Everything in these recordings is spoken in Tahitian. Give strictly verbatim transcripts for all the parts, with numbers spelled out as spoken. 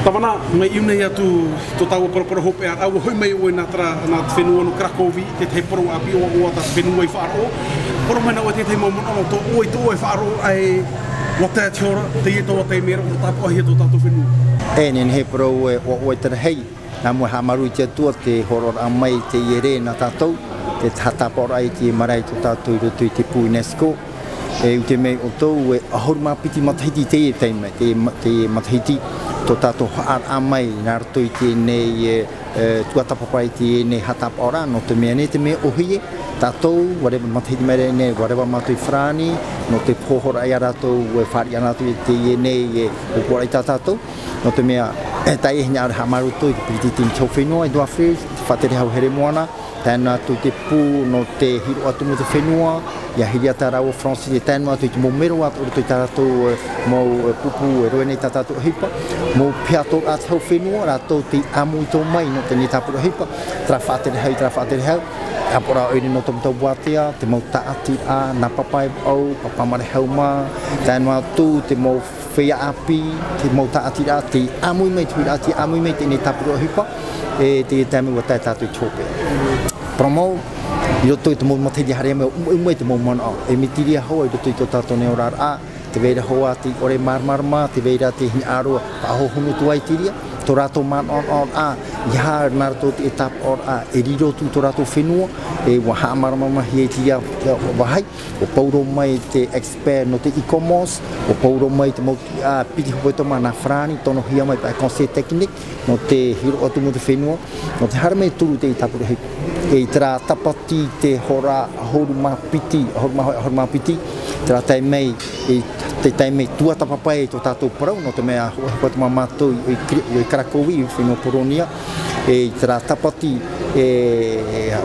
Tāvana, mai ʻō nei atu tō tāua paraparau hopeʻa, ʻua hoʻi mai ʻoe nā terā, nā te fenua nō Cracovie, te tahi parau ʻāpī ʻoaʻoa tā te fenua i faʻaroʻo. Parau mai nā ʻoe te tahi mau manaʻo, tō ʻoe, tō ʻoe faʻaroʻo ʻē, ʻua tae te hora, teie taua taime ra, ʻua tāpaʻohia tō tātou fenua. E, nehenehe e parau ʻoaʻoa i te rahi, nā mua e haʻamāuruuru i te Atua te hōroʻaraʻa mai i teie ra nā tātou, te haʻatāpaʻoraʻa i te marae tō tātou i roto i te pū UNESCO. E, ʻua tae mai ʻoutou, e ʻahuru mā piti matahiti teie taime, teie ma-, teie matahiti, tō tātou haʻaraʻa mai, nā roto i teie nei, e, e, tuatāpapa i teie nei haʻatāpaʻoraʻa, nō te mea nei te mea ʻōhie, tātou, ʻua reva matahiti mai ra nei, ʻua reva mātou i Farāni, nō te hōroʻaraʻa ia rātou, e fāriʻi ana rātou i teie nei, e, ʻōpuaraʻa i tā tātou, nō te mea, e, tae hinaʻaro haʻamāuruuru i te peretiteni te hau fenua, Edouard Philippe, te faʻaterehau Heremona, tae noa atu te pū nō te hiroʻa tumu o te fenua, ʻia hiri atu rāua Francis, e tae noa atu i te mau mero atoʻa i roto i tā rātou, e, mau, e, pupu, e rave nei tā tātou ʻohipa, mau piha atoʻa te hau fenua, rātou tei ʻāmui atoʻa mai nō teie tāpura ʻohipa, terā faʻaterehau, terā faʻaterehau, ʻāpoʻoraʻa ʻoire nō Tomotomo Boatea, te mau tāʻatiraʻa, nā Papa e Vaʻu, Papa Marehau mā, tae noa atu te mau feiā ʻāpī, te mau tāʻatiraʻa, tei ʻāmui mai, te huiraʻatira ʻāmui mai i teie tāpura ʻohipa, e, teie taime ʻua tae tātou i te hopeʻa. Parau mau, i roto i te mau matahiti haere mai, ʻua, ʻua, ʻua te mau manaʻo, e mea tīria hoʻi i roto i tō tātou nei oraraʻa, tē vai ra hoʻi te ʻore māramarama, tē vai ra te hinaʻaro, faʻahohonu atu ai te reira, tō rātou manaʻonaʻoraʻa, ʻeiaha nā roto i te tāpaʻoraʻa, e riro atu tō rātou fenua, e ʻua haʻamāramaramahia i te reira, vāhi, ʻua pauroa mai te expert nō te e-commerce, ʻua pauroa mai te mau, ā, piti hepetoma nā Farāni, tonohia mai paʻi conseil technique, nō te hiroʻa tumu o te fenua, nō te haere mai e toru teie tāpura ʻohipa. E i terā tāpati te hora ʻahuru mā piti, ʻahuru mā, ʻahuru mā piti, terā taime, e te taime tuatāpapa i tō tātou parau, nō te mea hōʻē hepetoma mātou i, i, i Cracovie, i fenua Polonia, e i terā tāpati, e,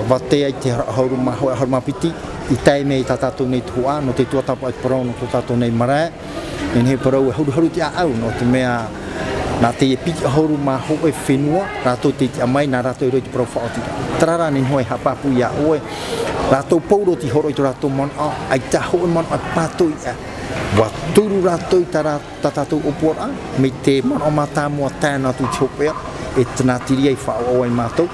ʻua tae ai te hora ʻahuru mā, ʻahuru mā piti, i tae mai tā tātou nei tuhaʻa, nō te tuatāpapa i te parau nō tō tātou nei marae, e nehenehe e parau e haruharu te ʻāʻau, nō te mea, nā teie piti ʻahuru mā hōʻē fenua, rātou tei tiʻa mai, nā rātou e rave i te parau faʻaotiraʻa. Terā rā, nehenehe e haʻapāpū iā ʻoe, rātou pauroa tei hōroʻa i tō rātou manaʻo, ʻaita hōʻē manaʻo e pātoʻi aʻe. ʻUa turu rātou i tā rā-, tā tātou ʻōpuaraʻa, mai te manaʻo mātāmua tae noa atu i te hopeʻa, e tē nā te reira i faʻaʻoaʻoa ia mātou.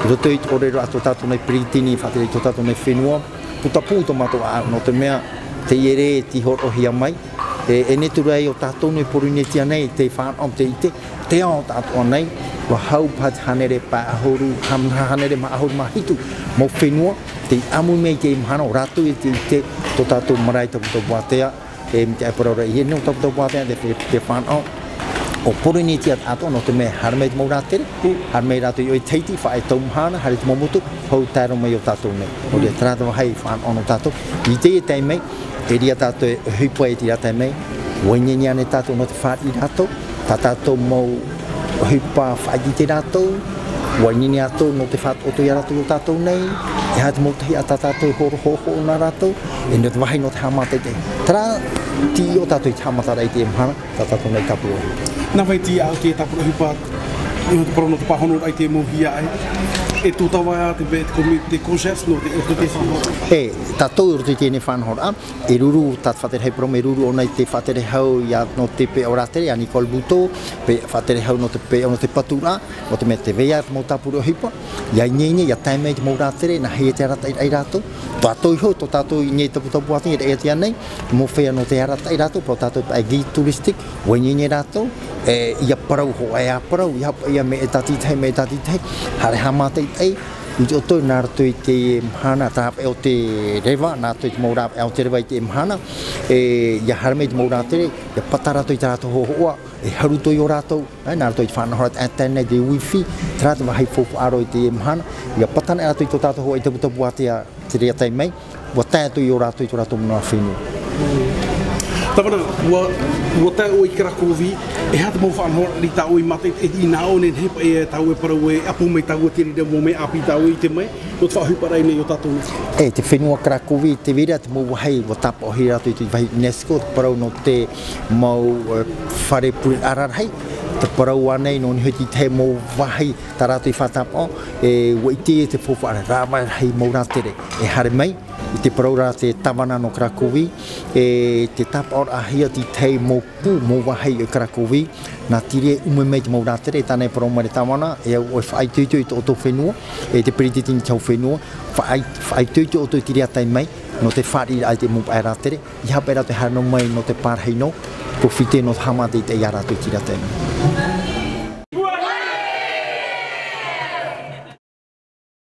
I roto i te ʻōrero a tō tātou nei peretiteni, faʻaterehau i tō tātou nei fenua, putapū tō mātou ʻāʻau, nō te mea, teie ra tei hōroʻahia mai, e, e nehenehe atu ra ʻo tātou nei Pōrīnetia nei, tē fānaʻo, tē ʻite, te ao atoʻa nei, ʻua hau paha te hānere pae ʻahuru, hā-, hānere mā ʻahuru mā hitu mau fenua, tei ʻāmui mai i teie mahana, ʻo rātou e tei ʻite tō tātou marae Tomotomo Boatea, e, mai te ʻāpoʻoraʻa i ʻō nei o Tomotomo Boatea, te, te, te fānaʻo, ʻo Pōrīnetia atoʻa, nō te mea, haere mai te mau rātere, haere mai rātou i ʻō i Tahiti, faʻaea taua mahana, haere te mau motu, hau tae roa mai iā tātou nei. ʻO reira, terā te vāhi fānaʻo nō tātou. I teie taime, e riro tātou e ʻohipa i terā taime, ʻua ineine ānei tātou nō te fāriʻi i rātou, tā tātou mau ʻohipa faʻaʻite i rātou, ʻua ineine atoʻa nō te faʻataʻoto ia rātou iā tātou nei, e aha te mau tahi ā tā tātou e hōroʻa, hōroʻa nā rātou, e nō te vāhi nō te haʻamātaʻitaʻi. Terā, tei ʻō tātou i te haʻamataraʻa i teie mahana, tā tātou nei tāpura ʻohipa. Nā vai tei ʻāʻau teie tāpura ʻohipa, nō te parau nō te pāhonoraʻa i te mau hia ʻē. E tō tāua te, te komi-, te conscience nō te, e tō te faʻanahoraʻa. E, tātou i roto i teie faʻanahoraʻa, e ruru tā te faʻaterehau parau, e ruru ʻōna i te faʻaterehau ia nō te peʻapeʻa rātere, a Nicole Bouteau, te faʻaterehau nō te peʻapeʻa nō te paturaʻa, nō te mea tē vai ra te mau tāpura ʻohipa, ʻia ineine, ʻia tae mai te mau rātere, nā hea te arataʻiraʻa ia rātou, tātou iho, tō tātou i ʻō nei Tomotomo Boatea, i Raʻiātea nei, mau feiā nō te arataʻi ia rātou, parau tātou paʻi guide touristique, ʻua ineine rātou, e, ʻia parau hoʻi, ʻia parau, ʻia haʻapaʻo ia mea e tātaʻitahi, mea e tātaʻitahi, haere haʻamātaʻitaʻi, i te ʻoto nā roto i te mahana, terā paʻi ʻo te reva, nā roto i te mau rāveʻa o te reva i te mahana, e, ʻia haere mai te mau rātere, ʻia pata rātou i tā rātou hōhoʻa, e haru atoʻa ia rātou, e, nā roto i te faʻanahoraʻa, te internet, te wifi, terā te vāhi faufaʻa roa i teie mahana, ʻia pata anaʻe rātou i tō tātou hōhoʻa i Tomotomo Boatea, te reira taime, ʻua tae atoʻa ia rātou i tō rātou manaʻo fenua. Tāvana, ʻua, ʻua tae ʻoe i Cracovie, e aha te mau faʻanahoraʻa i tā ʻoe i mātaʻitaʻi i nā ʻō nei, e nehenehe paʻi tāua e parau e ʻapo mai tāua te reira mau mea ʻāpī tā ʻoe i ʻite mai, nō te faʻaʻohipa rahi nei o tātou nei. E, te fenua Cracovie, tē vai ra te mau vāhi, ʻua tāpaʻohia rātou i te vāhi UNESCO, te parau nō te mau, e, fare pureraʻa rarahi, te parau ānei nō niʻa i te mau vāhi tā rātou i faʻatāpaʻo, e, ʻua ʻite te faufaʻa rāveʻa rahi mau rātere, e haere mai, i te parau ra te tāvana nō Cracovie, e, tē tāpaʻoraʻahia te tahi mau pū, mau vāhi i Cracovie, Nā Tiria e ʻume mai te mau rātere, e tāna e parau mai te tāvana, e au ʻoe faʻaitoito i tō ʻoutou fenua, e te peretiteni i te hau fenua, faʻai-, faʻaitoito ʻoutou i te reira tae mai, nō te fāriʻiraʻa i te mau pae rātere, ʻeiaha paʻi rātou e haere noa mai nō te parahi nō, profite nō te haʻamata i te ia rātou i te reira tae mai.